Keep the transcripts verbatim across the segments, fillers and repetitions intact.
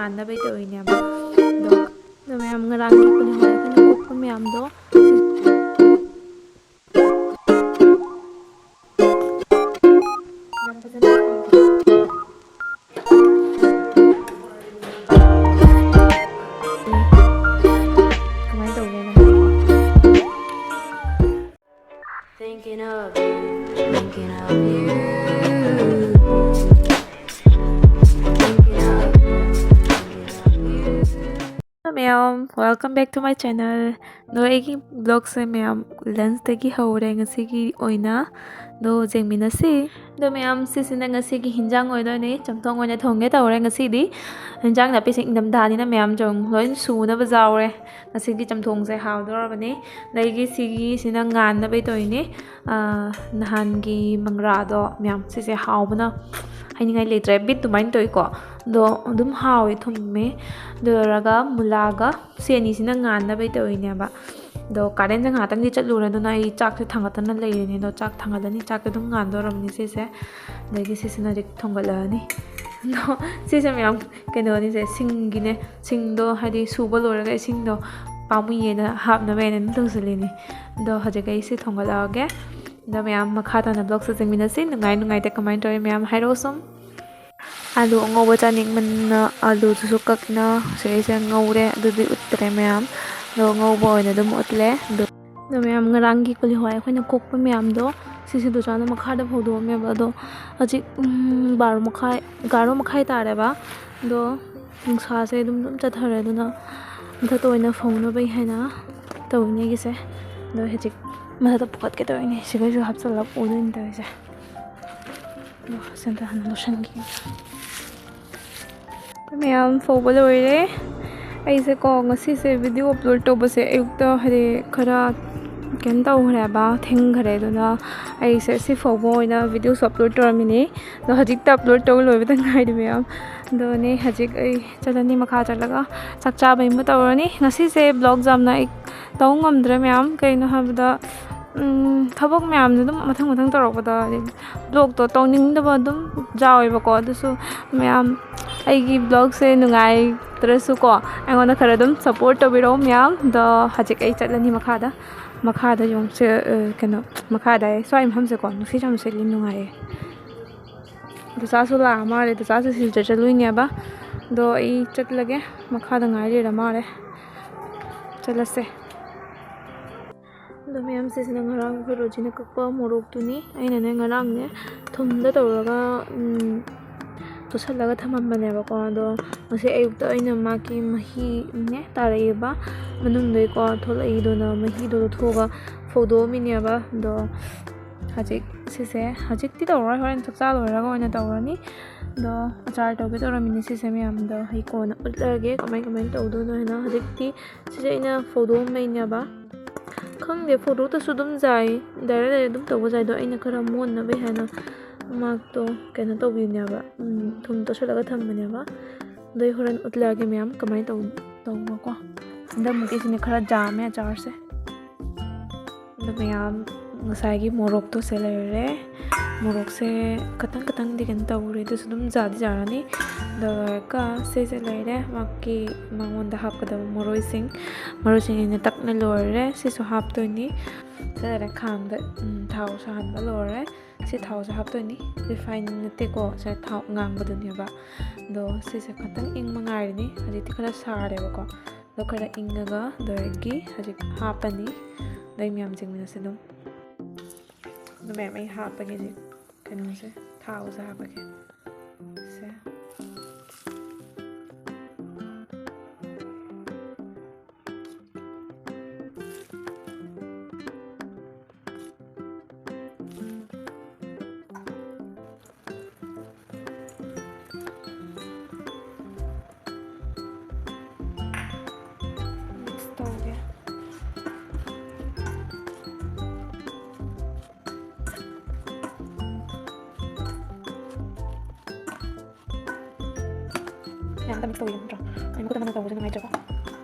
ꯉꯥꯟꯅꯕꯩ ꯇꯧꯔꯤꯅꯦꯕ꯫ ꯑꯗꯣ, ꯑꯗꯣ ꯃꯌꯥꯝ, ꯉꯔꯥꯡꯒꯤ ꯀꯨꯂꯤ ꯍꯋꯥꯏ ꯑꯩꯈꯣꯏꯅ ꯀꯣꯛꯄ ꯃꯌꯥꯝꯗꯣ ꯌꯥꯝ ꯐꯖꯅ ꯀꯃꯥꯏꯅ ꯇꯧꯒꯦꯅ? Thinking of you, thinking of you, thinking of you, thinking of you. Hello ꯃꯌꯥꯝ, welcome back to my channel. ꯑꯗꯣ ꯑꯩꯒꯤ vlogꯁꯦ ꯃꯌꯥꯝ lunchꯇꯒꯤ ꯍꯧꯔꯦ ꯉꯁꯤꯒꯤ ꯑꯣꯏꯅ꯫ ꯑꯗꯣ ꯌꯦꯡꯃꯤꯟꯅꯁꯤ꯫ ꯑꯗꯣ ꯃꯌꯥꯝ, ꯁꯤꯁꯤꯅ ꯉꯁꯤꯒꯤ ꯍꯤꯟꯖꯥꯡ ꯑꯣꯏꯗꯣꯏꯅꯦ꯫ ꯆꯝꯊꯣꯡ ꯑꯣꯏꯅ ꯊꯣꯡꯒꯦ ꯇꯧꯔꯦ ꯉꯁꯤꯗꯤ꯫ ꯍꯤꯟꯖꯥꯡ ꯅꯥꯄꯤꯁꯦ ꯏꯪꯊꯝꯊꯥꯅꯤꯅ ꯃꯌꯥꯝ ꯆꯝ-, ꯂꯣꯏ ꯁꯨꯅꯕ ꯌꯥꯎꯔꯦ꯫ ꯉꯁꯤꯒꯤ ꯆꯝꯊꯣꯡꯁꯦ ꯍꯥꯎꯗꯧꯔꯕꯅꯤ꯫ ꯑꯗꯒꯤ ꯁꯤꯒꯤꯁꯤꯅ ꯉꯥꯟꯅꯕꯩ ꯇꯧꯔꯤꯅꯦ꯫ ꯑꯥ, ꯅꯍꯥꯟꯒꯤ ꯃꯪꯒ꯭ꯔꯥꯗꯣ ꯃꯌꯥꯝ, ꯁꯤꯁꯦ ꯍꯥꯎꯕꯅ ꯍꯥꯏꯅꯤꯡꯉꯥꯏ ꯂꯩꯇ꯭ꯔꯦ꯫ ꯕꯤꯠ ꯑꯗꯨꯃꯥꯏꯅ ꯇꯧꯏꯀꯣ꯫ ꯑꯗꯣ ꯑꯗꯨꯝ ꯍꯥꯎꯋꯦ, ꯊꯨꯝꯃꯦ꯫ ꯑꯗꯨ ꯂꯣꯏꯔꯒ ꯃꯨꯂꯥꯒ ꯁꯤ ꯑꯅꯤꯁꯤꯅ ꯉꯥꯟꯅꯕꯩ ꯇꯧꯔꯤꯅꯦꯕ꯫ ꯑꯗꯣ ꯀꯥꯔꯦꯟꯁꯦ ꯉꯥꯏꯍꯥꯛꯇꯪꯗꯤ ꯆꯠꯂꯨꯔꯦ, ꯑꯗꯨꯅ ꯑꯩ ꯆꯥꯛꯁꯦ ꯊꯥꯡꯒꯠꯇꯅ ꯂꯩꯔꯤꯅꯦ꯫ ꯑꯗꯣ ꯆꯥꯛ ꯊꯥꯡꯒꯠꯂꯅꯤ, ꯆꯥꯛꯁꯦ ꯑꯗꯨꯝ ꯉꯥꯟꯗꯧꯔꯕꯅꯤ ꯁꯤꯁꯦ꯫ ꯑꯗꯒꯤ ꯁꯤꯁꯤꯅ ꯍꯧꯖꯤꯛ ꯊꯣꯡꯒꯠꯂꯛꯑꯅꯤ꯫ ꯑꯗꯣ ꯁꯤꯁꯦ ꯃꯌꯥꯝ ꯀꯩꯅꯣꯅꯤꯁꯦ, ꯁꯤꯡꯒꯤꯅꯦ꯫ ꯁꯤꯡꯗꯣ ꯍꯥꯏꯗꯤ ꯁꯨꯕ ꯂꯣꯏꯔꯒ ꯏꯁꯤꯡꯗꯣ ꯄꯥꯝꯃꯨꯏꯌꯦꯅ ꯍꯥꯞꯅꯕꯅ ꯑꯗꯨꯝ ꯇꯧꯁꯤꯜꯂꯤꯅꯤ꯫ ꯑꯗꯣ ꯍꯧꯖꯤꯛ ꯑꯩ ꯁꯤ ꯊꯣꯡꯒꯠꯂꯛꯑꯒꯦ꯫ ꯑꯗꯣ ꯃꯌꯥꯝ ꯃꯈꯥ ꯇꯥꯅ vlogꯁꯦ ꯌꯦꯡꯃꯤꯟꯅꯁꯤ꯫ ꯅꯨꯡꯉꯥꯏ ꯅꯨꯡꯉꯥꯏꯇꯦ ꯀꯃꯥꯏꯅ ꯇꯧꯋꯤ ꯃꯌꯥꯝ ꯍꯥꯏꯔꯛꯑꯣ ꯁꯨꯝ꯫ ꯑꯥꯂꯨ ꯑꯉꯧꯕ ꯆꯥꯅꯤꯡꯃꯟꯅ ꯑꯥꯂꯨꯗꯨꯁꯨ ꯀꯛꯅ ꯁꯤꯗꯩꯁꯤꯗ ꯉꯧꯔꯦ꯫ ꯑꯗꯨꯗꯤ ꯎꯠꯇ꯭ꯔꯦ ꯃꯌꯥꯝ꯫ ꯑꯗꯣ ꯉꯧꯕ ꯑꯣꯏꯅ ꯑꯗꯨꯝ ꯎꯠꯂꯦ꯫ ꯑꯗꯣ, ꯑꯗꯣ ꯃꯌꯥꯝ, ꯉꯔꯥꯡꯒꯤ ꯀꯨꯂꯤ ꯍꯋꯥꯏ ꯑꯩꯈꯣꯏꯅ ꯀꯣꯛꯄ ꯃꯌꯥꯝꯗꯣ ꯁꯤꯁꯦ ꯗꯨꯁꯥꯅ ꯃꯈꯥꯗ ꯐꯧꯗꯣꯛꯑꯝꯃꯦꯕ꯫ ꯑꯗꯣ ꯍꯧꯖꯤꯛ, ꯎꯝ, ꯕꯥꯔꯣ ꯃꯈꯥꯏ, ꯒꯥꯔꯣ ꯃꯈꯥꯏ ꯇꯥꯔꯦꯕ꯫ ꯑꯗꯣ ꯅꯨꯡꯁꯥꯁꯦ ꯑꯗꯨꯝ, ꯑꯗꯨꯝ ꯆꯠꯊꯔꯦ꯫ ꯑꯗꯨꯅ ꯃꯊꯛꯇ ꯑꯣꯏꯅ ꯐꯧꯅꯕꯩ ꯍꯥꯏꯅ ꯇꯧꯔꯤꯅꯦ ꯑꯩꯒꯤꯁꯦ꯫ ꯑꯗꯣ ꯍꯧꯖꯤꯛ ꯃꯊꯛꯇ ꯄꯨꯈꯠꯀꯦ ꯇꯧꯔꯤꯅꯦ꯫ ꯁꯤꯒꯩꯁꯨ ꯍꯥꯞꯆꯤꯜꯂꯒ ꯄꯨꯗꯣꯏꯅꯦ ꯇꯧꯔꯤꯁꯦ꯫ ꯑꯗꯣ ꯁꯤꯝꯇ ꯍꯥꯟꯅ ꯂꯧꯁꯟꯈꯤꯒꯦ꯫ ꯃꯌꯥꯝ ꯐꯧꯕ ꯂꯣꯏꯔꯦ꯫ ꯑꯩꯁꯦꯀꯣ, ꯉꯁꯤꯁꯦ video upload ꯇꯧꯕꯁꯦ ꯑꯌꯨꯛꯇ ꯍꯥꯏꯗꯤ ꯈꯔ ꯀꯩꯅꯣ ꯇꯧꯈ꯭ꯔꯦꯕ, ꯊꯦꯡꯈ꯭ꯔꯦ꯫ ꯑꯗꯨꯅ ꯑꯩꯁꯦ ꯁꯤ ꯐꯧꯕ ꯑꯣꯏꯅ videoꯁꯨ upload ꯇꯧꯔꯝꯃꯤꯅꯦ꯫ ꯑꯗꯣ ꯍꯧꯖꯤꯛꯇ upload ꯇꯧ ꯂꯣꯏꯕꯗ ꯉꯥꯏꯔꯤ ꯃꯌꯥꯝ꯫ ꯑꯗꯨꯅꯦ ꯍꯧꯖꯤꯛ ꯑꯩ ꯆꯠꯂꯅꯤ, ꯃꯈꯥ ꯆꯠꯂꯒ ꯆꯥꯛ ꯆꯥꯕꯩ ꯑꯃ ꯇꯧꯔꯅꯤ꯫ ꯉꯁꯤꯁꯦ vlog ꯌꯥꯝꯅ ꯑꯩ ꯇꯧ ꯉꯝꯗ꯭ꯔꯦ ꯃꯌꯥꯝ꯫ ꯀꯩꯅꯣ ꯍꯥꯏꯕꯗ, ꯎꯝ, ꯊꯕꯛ ꯃꯌꯥꯝꯁꯦ ꯑꯗꯨꯝ ꯃꯊꯪ ꯃꯊꯪ ꯇꯧꯔꯛꯄꯗ vlogꯇꯣ ꯇꯧꯅꯤꯡꯗꯕ ꯑꯗꯨꯝ ꯌꯥꯎꯋꯦꯕꯀꯣ꯫ ꯑꯗꯨꯁꯨ ꯃꯌꯥꯝ ꯑꯩꯒꯤ vlogꯁꯦ ꯅꯨꯡꯉꯥꯏꯇ꯭ꯔꯁꯨꯀꯣ, ꯑꯩꯉꯣꯟꯗ ꯈꯔ ꯑꯗꯨꯝ support ꯇꯧꯕꯤꯔꯛꯑꯣ ꯃꯌꯥꯝ꯫ ꯑꯗꯣ ꯍꯧꯖꯤꯛ ꯑꯩ ꯆꯠꯂꯅꯤ ꯃꯈꯥꯗ꯫ ꯃꯈꯥꯗ ꯌꯦꯡꯉꯨꯁꯦ, ꯑ, ꯀꯩꯅꯣ, ꯃꯈꯥꯗ ꯑꯩ ꯁ꯭ꯋꯥꯏ ꯃꯐꯝꯁꯦꯀꯣ, ꯅꯨꯡꯁꯤꯠ ꯌꯥꯝ ꯁꯤꯠꯂꯤ, ꯅꯨꯡꯉꯥꯏꯌꯦ꯫ ꯗꯆꯥꯁꯨ ꯂꯥꯛꯑ ꯃꯥꯜꯂꯦ, ꯗꯆꯥꯁꯨ ꯁꯤꯜꯆꯔ ꯆꯠꯂꯨꯏꯅꯦꯕ꯫ ꯑꯗꯣ ꯑꯩ ꯆꯠꯂꯒꯦ, ꯃꯈꯥꯗ ꯉꯥꯏ ꯂꯩꯔ ꯃꯥꯜꯂꯦ꯫ ꯆꯠꯂꯁꯦ꯫ ꯑꯗꯣ ꯃꯌꯥꯝ, ꯁꯤꯁꯤꯅ ꯉꯔꯥꯡ ꯑꯩꯈꯣꯏ ꯔꯣꯖꯤꯅ ꯀꯛꯄ ꯃꯣꯔꯣꯛꯇꯨꯅꯤ꯫ ꯑꯩꯅꯅꯦ ꯉꯔꯥꯡꯅꯦ ꯊꯨꯝꯗ ꯇꯧꯔꯒ, ꯎꯝ, ꯇꯣꯠꯁꯜꯂꯒ ꯊꯝꯃꯝꯕꯅꯦꯕꯀꯣ꯫ ꯑꯗꯣ ꯉꯁꯤ ꯑꯌꯨꯛꯇ ꯑꯩꯅ ꯃꯥꯒꯤ ꯃꯍꯤꯅꯦ ꯇꯥꯔꯛꯏꯕ ꯃꯅꯨꯡꯗꯩꯀꯣ ꯊꯣꯛꯂꯛꯏꯗꯨꯅ ꯃꯍꯤꯗꯣ ꯂꯧꯊꯣꯛꯑꯒ ꯐꯧꯗꯣꯛꯑꯝꯃꯤꯅꯦꯕ꯫ ꯑꯗꯣ ꯍꯧꯖꯤꯛ ꯁꯤꯁꯦ, ꯍꯧꯖꯤꯛꯇꯤ ꯇꯧꯔꯣꯏ, ꯍꯣꯔꯦꯟ ꯆꯥꯛ ꯆꯥ ꯂꯣꯏꯔꯒ ꯑꯣꯏꯅ ꯇꯧꯔꯅꯤ꯫ ꯑꯗꯣ ꯑꯆꯥꯔ ꯇꯧꯒꯦ ꯇꯧꯔꯝꯃꯤꯅꯦ ꯁꯤꯁꯦ ꯃꯌꯥꯝꯗꯣ꯫ ꯑꯩ ꯀꯣꯟꯅ ꯎꯠꯂꯛꯑꯒꯦ ꯀꯃꯥꯏ ꯀꯃꯥꯏꯅ ꯇꯧꯗꯣꯏꯅꯣ ꯍꯥꯏꯅ꯫ ꯍꯧꯖꯤꯛꯇꯤ ꯁꯤꯁꯦ ꯑꯩꯅ ꯐꯧꯗꯣꯛꯑꯝꯕꯩꯅꯦꯕ꯫ ꯈꯪꯗꯦ, ꯐꯧꯗꯣꯛꯇꯁꯨ ꯑꯗꯨꯝ ꯌꯥꯏ, direct direct ꯑꯗꯨꯝ ꯇꯧꯕꯁꯨ ꯌꯥꯏ꯫ ꯑꯗꯣ ꯑꯩꯅ ꯈꯔ ꯃꯣꯟꯅꯕꯩ ꯍꯥꯏꯅ ꯃꯥꯛꯇꯣ ꯀꯩꯅꯣ ꯇꯧꯕꯤꯕꯅꯦꯕ, ꯎꯝ, ꯊꯨꯝ ꯇꯣꯠꯁꯤꯜꯂꯒ ꯊꯝꯕꯅꯦꯕ꯫ ꯑꯗꯣ ꯑꯩ ꯍꯣꯔꯦꯟ ꯎꯠꯂꯛꯑꯒꯦ ꯃꯌꯥꯝ ꯀꯃꯥꯏꯅ ꯇꯧ-, ꯇꯧꯕꯀꯣ꯫ ꯍꯟꯗꯛꯃꯨꯛꯀꯤꯁꯤꯅꯦ ꯈꯔ ꯌꯥꯝꯃꯦ ꯑꯆꯥꯔꯁꯦ꯫ ꯑꯗꯣ ꯃꯌꯥꯝ, ꯉꯁꯥꯏꯒꯤ ꯃꯣꯔꯣꯛꯇꯣ ꯁꯦ ꯂꯩꯔꯦ꯫ ꯃꯣꯔꯣꯛꯁꯦ ꯈꯇꯪ ꯈꯇꯪꯗꯤ ꯀꯩꯅꯣ ꯇꯧꯔꯦ, ꯑꯗꯨꯁꯨ ꯑꯗꯨꯝ ꯖꯥꯗꯤ ꯖꯥꯔꯅꯤ꯫ ꯑꯗꯨ ꯂꯣꯏꯔꯒ ꯁꯤꯁꯦ ꯂꯩꯔꯦ, ꯃꯥꯒꯤ ꯃꯉꯣꯟꯗ ꯍꯥꯞꯀꯗꯕ ꯃꯔꯣꯏꯁꯤꯡ꯫ ꯃꯔꯣꯏꯁꯤꯡ ꯑꯩꯅ ꯇꯛꯅ ꯂꯣꯏꯔꯦ꯫ ꯁꯤꯁꯨ ꯍꯥꯞꯇꯣꯏꯅꯤ꯫ ꯁꯤ ꯂꯩꯔꯦ, ꯈꯥꯡꯗ, ꯎꯝ, ꯊꯥꯎꯁꯨ ꯍꯥꯟꯕ ꯂꯣꯏꯔꯦ꯫ ꯁꯤ ꯊꯥꯎꯁꯦ ꯍꯥꯞꯇꯣꯏꯅꯤ꯫ Refine ꯅꯠꯇꯦꯀꯣ, ꯁꯦ ꯊꯥꯎ ꯉꯥꯡꯕꯗꯨꯅꯦꯕ꯫ ꯑꯗꯣ ꯁꯤꯁꯦ ꯈꯇꯪ ꯏꯪꯕ ꯉꯥꯏꯔꯅꯤ꯫ ꯍꯧꯖꯤꯛꯇꯤ ꯈꯔ ꯁꯥꯔꯦꯕꯀꯣ꯫ ꯑꯗꯣ ꯈꯔ ꯏꯪꯉꯒ ꯑꯗꯨꯗꯒꯤ ꯍꯧꯖꯤꯛ ꯍꯥꯞꯄꯅꯤ꯫ ꯑꯗꯩ ꯃꯌꯥꯝ ꯆꯦꯡꯃꯤꯟꯅꯁꯦ ꯑꯗꯨꯝ꯫ ꯑꯗꯨ ꯃꯌꯥꯝ ꯑꯩ ꯍꯥꯞꯄꯒꯦ ꯍꯧꯖꯤꯛ ꯀꯩꯅꯣꯁꯦ, ꯊꯥꯎꯁꯦ ꯍꯥꯞꯄꯒꯦ꯫ ꯁꯦ꯫ Mix ꯇꯧꯒꯦ꯫ ꯃꯌꯥꯝꯗ mix ꯇꯧꯕꯤꯌꯨ ꯅꯠꯇ꯭ꯔꯣ? ꯑꯩ ꯃꯈꯨꯠ ꯑꯃꯅ ꯇꯧꯕꯁꯦ ꯅꯨꯡꯉꯥꯏꯇ꯭ꯔꯦꯀꯣ꯫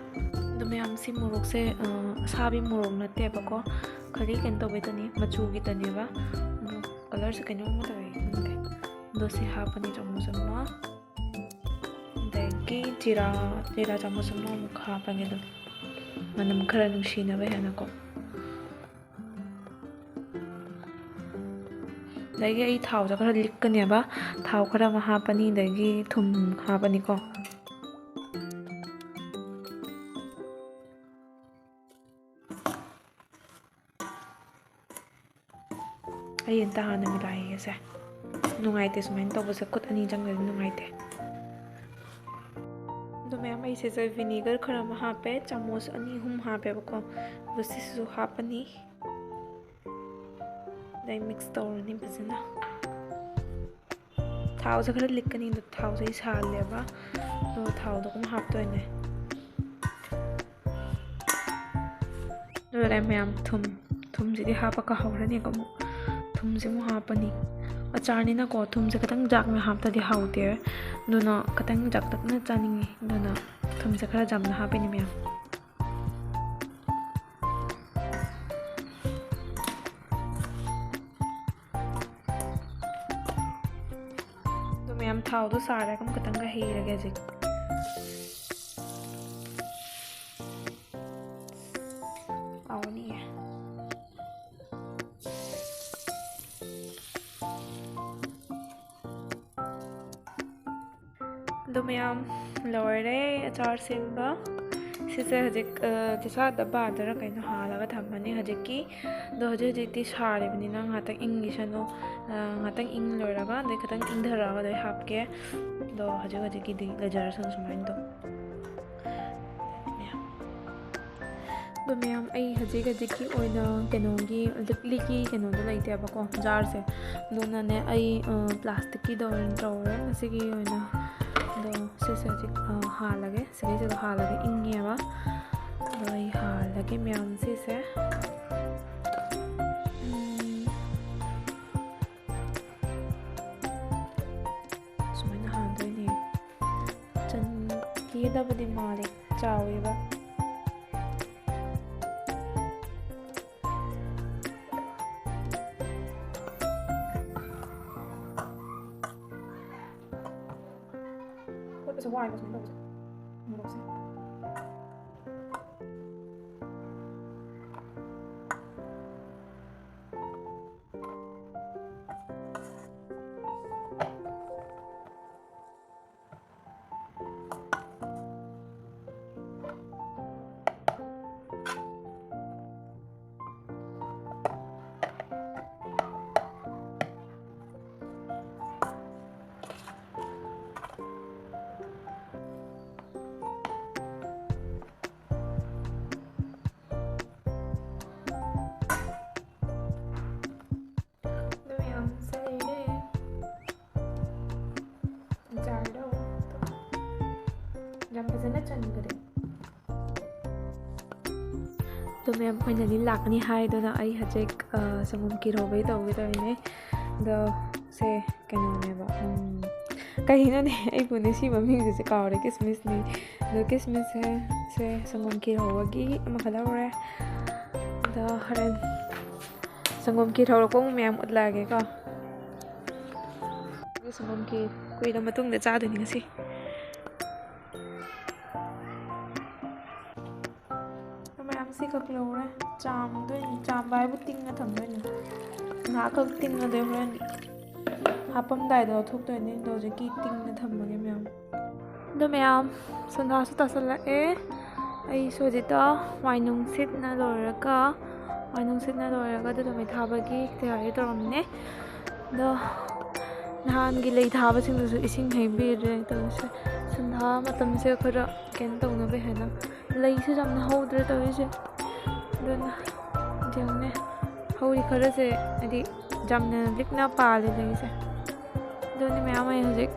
ꯑꯗꯣ ꯃꯌꯥꯝ, ꯁꯤ ꯃꯣꯔꯣꯛꯁꯦ, ꯑ, ꯑꯁꯥꯕꯤ ꯃꯣꯔꯣꯛ ꯅꯠꯇꯦꯕꯀꯣ, ꯈꯔꯤ ꯀꯩꯅꯣ ꯇꯧꯕꯩꯗꯅꯤ, ꯃꯆꯨꯒꯤꯗꯅꯦꯕ꯫ ꯑꯗꯣ colourꯁꯦ ꯀꯩꯅꯣꯝ ꯑꯃ ꯇꯧꯋꯦ, ꯈꯪꯗꯦ꯫ ꯑꯗꯣ ꯁꯤ ꯍꯥꯞꯄꯅꯤ, ꯆꯥꯃꯁ ꯑꯃ꯫ ꯆꯥꯃꯁꯀꯤ ꯖꯤꯔꯥ, ꯖꯤꯔꯥ ꯆꯥꯃꯁ ꯑꯃꯃꯨꯛ ꯍꯥꯞꯄꯒꯦ ꯑꯗꯨꯝ, ꯃꯅꯝ ꯈꯔ ꯅꯨꯡꯁꯤꯅꯕ ꯍꯦꯟꯅꯀꯣ꯫ ꯑꯗꯒꯤ ꯑꯩ ꯊꯥꯎꯁꯦ ꯈꯔ ꯂꯤꯛꯀꯅꯦꯕ, ꯊꯥꯎ ꯈꯔ ꯑꯃ ꯍꯥꯞꯄꯅꯤ, ꯑꯗꯒꯤ ꯊꯨꯝ ꯍꯥꯞꯄꯅꯤꯀꯣ꯫ ꯑꯩ ꯑꯝꯇ ꯍꯥꯟꯅ ꯃꯤꯂꯥꯏꯒꯦꯁꯦ꯫ ꯅꯨꯡꯉꯥꯏꯇꯦ ꯁꯨꯃꯥꯏꯅ ꯇꯧꯕꯁꯦ, ꯈꯨꯠ ꯑꯅꯤ ꯆꯪꯗ꯭ꯔꯗꯤ ꯅꯨꯡꯉꯥꯏꯇꯦ꯫ ꯑꯗꯣ ꯃꯌꯥꯝ, ꯑꯩ ꯁꯤꯁꯦ vinegar ꯈꯔ ꯑꯃ ꯍꯥꯞꯄꯦ, ꯆꯥꯃꯁ ꯑꯅꯤ ꯑꯍꯨꯝ ꯍꯥꯞꯄꯦꯕꯀꯣ꯫ ꯑꯗꯣ ꯁꯤꯁꯤꯁꯨ ꯍꯥꯞꯄꯅꯤ꯫ ꯑꯗꯩ mix ꯇꯧꯔꯅꯤ ꯐꯖꯅ꯫ ꯊꯥꯎꯁꯦ ꯈꯔ ꯂꯤꯛꯀꯅꯤ, ꯑꯗꯣ ꯊꯥꯎꯁꯦ ꯑꯩ ꯁꯥꯍꯜꯂꯦꯕ꯫ ꯑꯗꯨꯒ ꯊꯥꯎꯗꯣ ꯑꯗꯨꯝ ꯍꯥꯞꯇꯣꯏꯅꯦ꯫ ꯑꯗꯨꯒ ꯃꯌꯥꯝ, ꯊꯨꯝ, ꯊꯨꯝꯁꯤꯗꯤ ꯍꯥꯞꯄ ꯀꯥꯍꯧꯔꯅꯤꯀꯣ ꯑꯃꯨꯛ꯫ ꯊꯨꯝꯁꯦ ꯑꯃꯨꯛ ꯍꯥꯞꯄꯅꯤ꯫ ꯑꯆꯥꯔꯅꯤꯅꯀꯣ, ꯊꯨꯝꯁꯦ ꯈꯤꯇꯪ ꯌꯥꯛꯅ ꯍꯥꯞꯇꯗꯤ ꯍꯥꯎꯇꯦ꯫ ꯑꯗꯨꯅ ꯈꯤꯇꯪ ꯌꯥꯛꯇꯛꯅ ꯆꯥꯅꯤꯡꯉꯤ꯫ ꯑꯗꯨꯅ ꯊꯨꯝꯁꯦ ꯈꯔ ꯌꯥꯝꯅ ꯍꯥꯞꯄꯤꯅꯦ ꯃꯌꯥꯝ꯫ ꯑꯗꯣ ꯃꯌꯥꯝ, ꯊꯥꯎꯗꯣ ꯁꯥꯔꯒ ꯑꯃꯨꯛ ꯈꯤꯇꯪꯒ ꯍꯩꯔꯒꯦ ꯍꯧꯖꯤꯛ꯫ ꯍꯥꯎꯅꯤꯌꯦ꯫ ꯑꯗꯣ ꯃꯌꯥꯝ, ꯂꯣꯏꯔꯦ ꯑꯆꯥꯔ ꯁꯦꯝꯕ꯫ ꯁꯤꯁꯦ ꯍꯧꯖꯤꯛ, ꯑ, ꯆꯤꯁꯥ ꯗꯕꯥꯗꯔ ꯀꯩꯅꯣ ꯍꯥꯜꯂꯒ ꯊꯝꯃꯅꯤ ꯍꯧꯖꯤꯛꯀꯤ꯫ ꯑꯗꯣ ꯍꯧꯖꯤꯛ ꯍꯧꯖꯤꯛꯇꯤ ꯁꯥꯔꯤꯕꯅꯤꯅ ꯉꯥꯛꯇꯪ ꯏꯪꯈꯤꯁꯅꯨ꯫ ꯑ, ꯉꯥꯛꯇꯪ ꯏꯪ ꯂꯣꯏꯔꯒ, ꯑꯗꯩ ꯈꯤꯇꯪ ꯏꯪꯊꯔꯛꯑꯒ ꯑꯗꯩ ꯍꯥꯞꯀꯦ꯫ ꯑꯗꯣ ꯍꯧꯖꯤꯛ ꯍꯧꯖꯤꯛꯀꯤꯗꯤ ꯂꯩꯖꯔꯁꯅꯨ ꯁꯨꯃꯥꯏꯅ ꯑꯗꯨꯝ꯫ ꯑꯗꯣ ꯃꯌꯥꯝ, ꯑꯩ ꯍꯧꯖꯤꯛ ꯍꯧꯖꯤꯛꯀꯤ ꯑꯣꯏꯅ ꯀꯩꯅꯣꯒꯤ, ꯂꯤꯛꯂꯤꯒꯤ ꯀꯩꯅꯣꯗꯣ ꯂꯩꯇꯦꯕꯀꯣ, ꯖꯥꯔꯁꯦ꯫ ꯑꯗꯨꯅꯅꯦ, ꯑꯩ, ꯑ, ꯄ꯭ꯂꯥꯁꯇꯤꯛꯀꯤꯗ ꯑꯣꯏꯅ ꯇꯧꯔꯦ ꯉꯁꯤꯒꯤ ꯑꯣꯏꯅ꯫ ꯑꯗꯣ ꯁꯤꯁꯦ ꯍꯧꯖꯤꯛ, ꯑ, ꯍꯥꯜꯂꯒꯦ꯫ ꯁꯤꯒꯩꯁꯤꯗ ꯍꯥꯜꯂꯒ ꯏꯪꯉꯦꯕ꯫ ꯑꯗꯣ ꯑꯩ ꯍꯥꯜꯂꯒꯦ ꯃꯌꯥꯝ ꯁꯤꯁꯦ꯫ ꯎꯝ꯫ ꯁꯨꯃꯥꯏꯅ ꯍꯥꯟꯗꯣꯏꯅꯦ꯫ ꯆꯟꯈꯤꯒꯗꯕꯗꯤ ꯃꯥꯜꯂꯦ, ꯆꯥꯎꯋꯦꯕ꯫ ꯈꯨꯠ ꯆꯋꯥꯏꯕ ꯁꯨꯃꯥꯏꯅ ꯇꯧꯕꯁꯦ꯫ ꯃꯣꯔꯣꯛꯁꯦ꯫ ꯑꯗꯨ ꯃꯌꯥꯝꯁꯦ ꯂꯩꯔꯦ꯫ ꯖꯥꯔꯗ ꯑꯃꯨꯛ ꯌꯥꯝ ꯐꯖꯅ ꯆꯟꯈꯔꯦ꯫ ꯑꯗꯣ ꯃꯌꯥꯝ, ꯑꯩꯈꯣꯏ ꯅꯥꯅꯤꯟ ꯂꯥꯛꯀꯅꯤ ꯍꯥꯏꯗꯨꯅ ꯑꯩ ꯍꯧꯖꯤꯛ, ꯑ, ꯁꯪꯒꯣꯝ ꯈꯤꯔ ꯍꯧꯕꯒꯤ ꯇꯧꯒꯦ ꯇꯧꯔꯤꯅꯦ꯫ ꯑꯗꯣ ꯁꯦ ꯀꯩꯅꯣꯅꯦꯕ, ꯎꯝ, ꯀꯩꯅꯣꯅꯦ, ꯑꯩꯕꯨꯅꯦ ꯁꯤ ꯃꯃꯤꯡꯁꯤꯁꯨ ꯀꯥꯎꯔꯦ, ꯀꯤꯁꯃꯤꯁꯅꯤ꯫ ꯑꯗꯣ ꯀꯤꯁꯃꯤꯁꯁꯦ, ꯁꯦ ꯁꯪꯒꯣꯝ ꯈꯤꯔ ꯍꯧꯕꯒꯤ ꯑꯃꯈꯛ ꯂꯧꯔꯦ꯫ ꯑꯗꯣ ꯍꯣꯔꯦꯟ ꯁꯪꯒꯣꯝ ꯈꯤꯔ ꯍꯧꯔꯛꯄ ꯑꯃꯨꯛ ꯃꯌꯥꯝ ꯎꯠꯂꯛꯑꯒꯦꯀꯣ꯫ ꯁꯪꯒꯣꯝ ꯈꯤꯔ ꯀꯨꯏꯔ ꯃꯇꯨꯡꯗ ꯆꯥꯗꯣꯏꯅꯤ ꯉꯁꯤ꯫ ꯃꯌꯥꯝ ꯁꯤꯈꯛ ꯂꯧꯔꯦ꯫ ꯆꯥꯝꯗꯣꯏꯅꯤ꯫ ꯆꯥꯝꯕ ꯍꯥꯏꯕꯨ ꯇꯤꯡꯉ ꯊꯝꯗꯣꯏꯅꯤ꯫ ꯉꯥꯏꯍꯥꯛꯈꯛ ꯇꯤꯡꯉꯗꯤ ꯍꯣꯔꯦꯟ ꯍꯥꯞꯄꯝꯗꯥꯏꯗ ꯂꯧꯊꯣꯛꯇꯣꯏꯅꯤ꯫ ꯑꯗꯣ ꯍꯧꯖꯤꯛꯀꯤ ꯇꯤꯡꯉ ꯊꯝꯃꯒꯦ ꯃꯌꯥꯝ꯫ ꯑꯗꯣ ꯃꯌꯥꯝ, ꯁꯟꯗꯥꯁꯨ ꯇꯥꯁꯜꯂꯛꯑꯦ꯫ ꯑꯩꯁꯨ ꯍꯧꯖꯤꯛꯇ ꯋꯥꯏꯅꯨꯡ ꯁꯤꯠꯅ ꯂꯣꯏꯔꯒ, ꯋꯥꯏꯅꯨꯡ ꯁꯤꯠꯅ ꯂꯣꯏꯔꯒ ꯑꯗꯨꯗ ꯃꯩ ꯊꯥꯕꯒꯤ ꯇꯌꯥꯔꯤ ꯇꯧꯔꯝꯃꯤꯅꯦ꯫ ꯑꯗꯣ ꯅꯍꯥꯟꯒꯤ ꯂꯩ ꯊꯥꯕꯁꯤꯡꯗꯨꯁꯨ ꯏꯁꯤꯡ ꯍꯩꯕꯤꯔꯦ ꯇꯧꯔꯤꯁꯦ꯫ ꯁꯟꯗꯥ ꯃꯇꯝꯁꯦ ꯈꯔ ꯀꯩꯅꯣ ꯇꯧꯅꯕ ꯍꯥꯏꯅ ꯂꯩꯁꯨ ꯌꯥꯝꯅ ꯍꯧꯗ꯭ꯔꯦ ꯇꯧꯔꯤꯁꯦ꯫ ꯑꯗꯨꯅ ꯌꯦꯡꯉꯨꯅꯦ, ꯍꯧꯔꯤ ꯈꯔꯁꯦ ꯍꯥꯏꯗꯤ ꯌꯥꯝꯅ ꯂꯤꯛꯅ ꯄꯥꯜꯂꯦ ꯂꯩꯁꯦ꯫ ꯑꯗꯨꯅꯤ ꯃꯌꯥꯝ ꯑꯩ ꯍꯧꯖꯤꯛ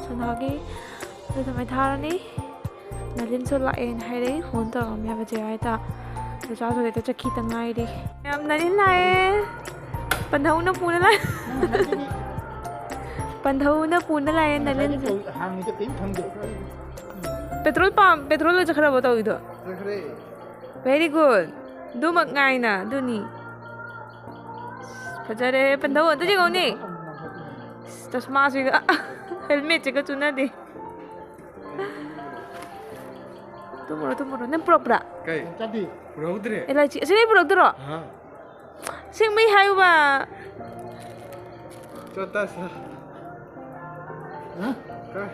ꯁꯣꯅꯥꯒꯤ ꯑꯗꯨ ꯑꯗꯨꯃꯥꯏꯅ ꯊꯥꯔꯅꯤ꯫ ꯅꯥꯂꯤꯟꯁꯨ ꯂꯥꯛꯑꯦꯅ ꯍꯥꯏꯔꯛꯏ, ꯐꯣꯟ ꯇꯧꯔꯛꯑꯝꯃꯦꯕ ꯆꯦ ꯍꯥꯏꯇ꯫ ꯆꯥꯆꯥꯁꯨ ꯍꯦꯛꯇ ꯆꯠꯈꯤꯗ ꯉꯥꯏꯔꯤ꯫ ꯃꯌꯥꯝ ꯅꯥꯂꯤꯟ ꯂꯥꯛꯑꯦ꯫ ꯄꯟꯊꯧꯅ ꯄꯨꯅ ꯂꯥꯛꯑꯦ꯫ ꯄꯟꯊꯧꯅ ꯄꯨꯅ ꯂꯥꯛꯑꯦ ꯅꯥꯂꯤꯟꯁꯦ꯫ ꯍꯥꯡꯉꯤꯗ ꯀꯔꯤꯝ ꯐꯪꯗꯦ꯫ ꯄꯦꯇ꯭ꯔꯣꯜ ꯄꯥꯝ, ꯄꯦꯇ꯭ꯔꯣꯜ ꯂꯣꯏ ꯆꯠꯈ꯭ꯔꯕꯣ ꯇꯧꯔꯤꯗꯣ? ꯆꯠꯈ꯭ꯔꯦ꯫ Very good꯫ ꯑꯗꯨꯃꯛ ꯉꯥꯏꯅ ꯑꯗꯨꯅꯤ꯫ ꯐꯖꯔꯦ꯫ ꯄꯟꯊꯧ ꯑꯗꯨ ꯌꯦꯡꯉꯧꯅꯦ꯫ ꯆꯁꯃꯥꯁꯤꯒ ꯍꯦꯜꯃꯦꯠꯁꯤꯒ ꯆꯨꯅꯗꯦ꯫ ꯇꯨꯝꯃꯨꯔꯣ, ꯇꯨꯝꯃꯨꯔꯣ꯫ ꯅꯪ ꯄꯨꯔꯛꯄ꯭ꯔꯥ? ꯀꯩ? ꯄꯨꯔꯛꯍꯧꯗ꯭ꯔꯦ꯫ ꯑꯦꯂꯥꯏꯆꯤ꯫ ꯑꯁꯤ ꯅꯣꯏ ꯄꯨꯔꯛꯇꯔꯣ? ꯑꯍꯥ꯫ ꯁꯦꯡꯕꯩ ꯍꯥꯏꯌꯨꯕ꯫ ꯆꯣꯇꯥ ꯁꯥ꯫ ꯀꯩ?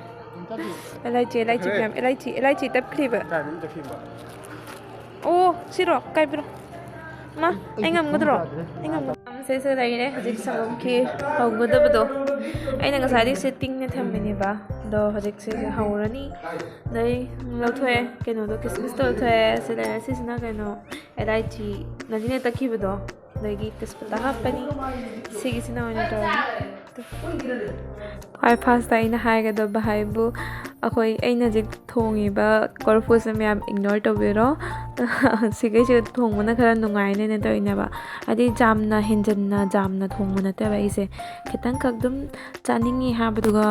ꯑꯦꯂꯥꯏꯆꯤ, ꯑꯦꯂꯥꯏꯆꯤ ꯃꯌꯥꯝ꯫ ꯑꯦꯂꯥꯏꯆꯤ, ꯑꯦꯂꯥꯏꯆꯤ ꯇꯞꯈ꯭ꯔꯤꯕ꯫ ꯀꯥꯏꯗ ꯑꯗꯨꯝ ꯆꯠꯈꯤꯕ? ꯑꯣ, ꯁꯤꯔꯣ? ꯀꯥꯏꯕꯤꯔꯣ? ꯃꯥ, ꯑꯩ ꯉꯝꯒꯗ꯭ꯔꯣ? ꯑꯩ ꯉꯝꯒꯗ꯭ꯔꯣ? ꯁꯤꯁꯦ ꯂꯩꯔꯦ꯫ ꯍꯧꯖꯤꯛ ꯁꯪꯒꯣꯝ ꯈꯦꯔ ꯍꯧꯒꯗꯕꯗꯣ꯫ ꯑꯩꯅ ꯉꯁꯥꯏꯗꯤ ꯁꯤ ꯇꯤꯡꯅ ꯊꯝꯕꯅꯦꯕ꯫ ꯑꯗꯣ ꯍꯧꯖꯤꯛ ꯁꯤꯁꯦ ꯍꯧꯔꯅꯤ꯫ ꯑꯗꯩ ꯂꯧꯊꯣꯛꯑꯦ꯫ ꯀꯩꯅꯣꯗꯣ, ꯀꯤꯁꯃꯤꯁꯇꯣ ꯂꯧꯊꯣꯛꯑꯦ꯫ ꯁꯤ ꯂꯩꯔꯦ꯫ ꯁꯤꯁꯤꯅ ꯀꯩꯅꯣ? ꯑꯦꯂꯥꯏꯆꯤ ꯅꯥꯖꯤꯅ ꯇꯛꯈꯤꯕꯗꯣ꯫ ꯑꯗꯒꯤ ꯇꯦꯖꯄꯇꯥ ꯍꯥꯞꯄꯅꯤ꯫ ꯁꯤꯒꯤꯁꯤꯅ ꯑꯣꯏꯅ ꯇꯧꯔꯅꯤ꯫ ꯈ꯭ꯋꯥꯏ ꯐꯥꯔꯁꯇ ꯑꯩꯅ ꯍꯥꯏꯒꯗꯕ ꯍꯥꯏꯕꯨ, ꯑꯩꯈꯣꯏ, ꯑꯩꯅ ꯍꯧꯖꯤꯛ ꯊꯣꯡꯉꯤꯕ ꯀꯣꯔꯐꯨꯁꯦ ꯃꯌꯥꯝ ꯏꯒꯅꯣꯔ ꯇꯧꯕꯤꯔꯣ꯫ ꯁꯤꯈꯩꯁꯦ ꯊꯣꯡꯕꯅ ꯈꯔ ꯅꯨꯡꯉꯥꯏꯅꯦꯅ ꯇꯧꯔꯤꯅꯦꯕ꯫ ꯍꯥꯏꯗꯤ ꯌꯥꯝꯅ ꯍꯦꯟꯖꯟꯅ ꯌꯥꯝꯅ ꯊꯣꯡꯕ ꯅꯠꯇꯦꯕ ꯑꯩꯁꯦ꯫ ꯈꯤꯇꯪꯈꯛ ꯑꯗꯨꯝ ꯆꯥꯅꯤꯡꯉꯤ ꯍꯥꯏꯕꯗꯨꯒ,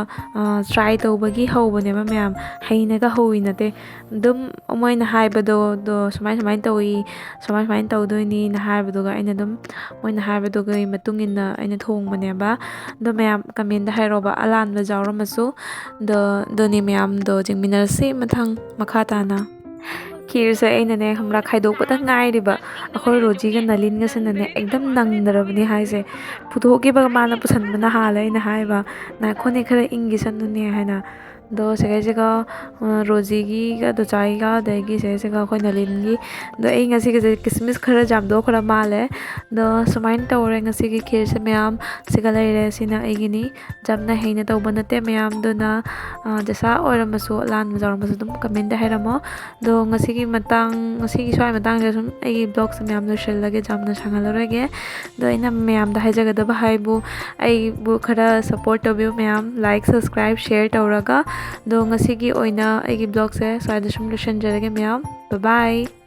ꯇ꯭ꯔꯥꯏ ꯇꯧꯕꯒꯤ ꯍꯧꯕꯅꯦꯕ ꯃꯌꯥꯝ꯫ ꯍꯩꯅꯒ ꯍꯧꯋꯤ ꯅꯠꯇꯦ꯫ ꯑꯗꯨꯝ ꯃꯣꯏꯅ ꯍꯥꯏꯕꯗꯣ, "ꯑꯗꯣ ꯁꯨꯃꯥꯏ ꯁꯨꯃꯥꯏꯅ ꯇꯧꯏ, ꯁꯨꯃꯥꯏ ꯁꯨꯃꯥꯏꯅ ꯇꯧꯗꯣꯏꯅꯤꯅ" ꯍꯥꯏꯕꯗꯨꯒ ꯑꯩꯅ ꯑꯗꯨꯝ, ꯃꯣꯏꯅ ꯍꯥꯏꯕꯗꯨꯒꯤ ꯃꯇꯨꯡ ꯏꯟꯅ ꯑꯩꯅ ꯊꯣꯡꯕꯅꯦꯕ꯫ ꯑꯗꯣ ꯃꯌꯥꯝ ꯀꯃꯦꯟꯗ ꯍꯥꯏꯔꯛꯑꯣꯕ, ꯑꯂꯥꯟꯕ ꯌꯥꯎꯔꯝꯃꯁꯨ꯫ ꯑꯗꯣ, ꯑꯗꯨꯅꯤ ꯃꯌꯥꯝꯗꯣ ꯌꯦꯡꯃꯤꯟꯅꯔꯁꯤ ꯃꯊꯪ ꯃꯈꯥ ꯇꯥꯅ꯫ ꯈꯤꯔꯁꯦ ꯑꯩꯅꯅꯦ, ꯈꯪꯕ꯭ꯔꯥ, ꯈꯥꯏꯗꯣꯛꯄꯗ ꯉꯥꯏꯔꯤꯕ꯫ ꯑꯩꯈꯣꯏ ꯔꯣꯖꯤꯒ ꯅꯥꯂꯤꯟꯒꯁꯤꯅꯅꯦ ꯑꯦꯛꯗꯝ ꯅꯪꯗ꯭ꯔꯕꯅꯤ ꯍꯥꯏꯁꯦ꯫ ꯄꯨꯊꯣꯛꯈꯤꯕꯒ ꯃꯥꯅ ꯄꯨꯁꯟꯕꯅ ꯍꯥꯜꯂꯦ꯫ ꯑꯩꯅ ꯍꯥꯏꯕ, "ꯉꯥꯏꯈꯣꯅꯦ, ꯈꯔ ꯏꯪꯈꯤꯁꯅꯨꯅꯦ" ꯍꯥꯏꯅ꯫ ꯑꯗꯣ ꯁꯤꯈꯩꯁꯤꯒ, ꯑ, ꯔꯣꯖꯤꯒꯤꯒ ꯗꯣꯆꯥꯏꯒ ꯑꯗꯒꯤ ꯁꯤꯈꯩꯁꯤꯒ ꯑꯩꯈꯣꯏ ꯅꯥꯂꯤꯟꯒꯤ꯫ ꯑꯗꯣ ꯑꯩ ꯉꯁꯤꯒꯤꯁꯦ ꯀꯤꯁꯃꯤꯁ ꯈꯔ ꯌꯥꯝꯗꯣꯛꯈ꯭ꯔ ꯃꯥꯜꯂꯦ꯫ ꯑꯗꯣ ꯁꯨꯃꯥꯏꯅ ꯇꯧꯔꯦ ꯉꯁꯤꯒꯤ ꯈꯤꯔꯁꯦ ꯃꯌꯥꯝ꯫ ꯁꯤꯒ ꯂꯩꯔꯦ, ꯁꯤꯅ ꯑꯩꯒꯤꯅꯤ꯫ ꯌꯥꯝꯅ ꯍꯩꯅ ꯇꯧꯕ ꯅꯠꯇꯦ ꯃꯌꯥꯝꯗꯨꯅ, ꯑ, ꯗꯁꯥ ꯑꯣꯏꯔꯝꯃꯁꯨ, ꯑꯂꯥꯟꯕ ꯌꯥꯎꯔꯝꯃꯁꯨ ꯑꯗꯨꯝ ꯀꯃꯦꯟꯗ ꯍꯥꯏꯔꯝꯃꯣ꯫ ꯑꯗꯣ ꯉꯁꯤꯒꯤ ꯃꯇꯥꯡ, ꯉꯁꯤꯒꯤ ꯁ꯭ꯋꯥꯏ ꯃꯇꯥꯡꯁꯤꯗ ꯁꯨꯝ ꯑꯩꯒꯤ ꯕ꯭ꯂꯣꯒꯁꯦ ꯃꯌꯥꯝ ꯂꯣꯏꯁꯤꯜꯂꯒꯦ, ꯌꯥꯝꯅ ꯁꯥꯡꯍꯜꯂꯔꯣꯏꯒꯦ꯫ ꯑꯗꯣ ꯑꯩꯅ ꯃꯌꯥꯝꯗ ꯍꯥꯏꯖꯒꯗꯕ ꯍꯥꯏꯕꯨ, ꯑꯩꯕꯨ ꯈꯔ ꯁꯞꯄꯣꯔꯠ ꯇꯧꯕꯤꯌꯨ ꯃꯌꯥꯝ, ꯂꯥꯏꯛ, ꯁꯕꯁꯀ꯭ꯔꯥꯏꯕ, ꯁꯤꯌꯔ ꯇꯧꯔꯒ꯫ ꯑꯗꯣ ꯉꯁꯤꯒꯤ ꯑꯣꯏꯅ ꯑꯩꯒꯤ ꯕ꯭ꯂꯣꯒꯁꯦ ꯁ꯭ꯋꯥꯏꯗ ꯁꯨꯝ ꯂꯣꯏꯁꯤꯟꯖꯔꯒꯦ ꯃꯌꯥꯝ꯫ ꯕꯥꯏ ꯕꯥꯏ꯫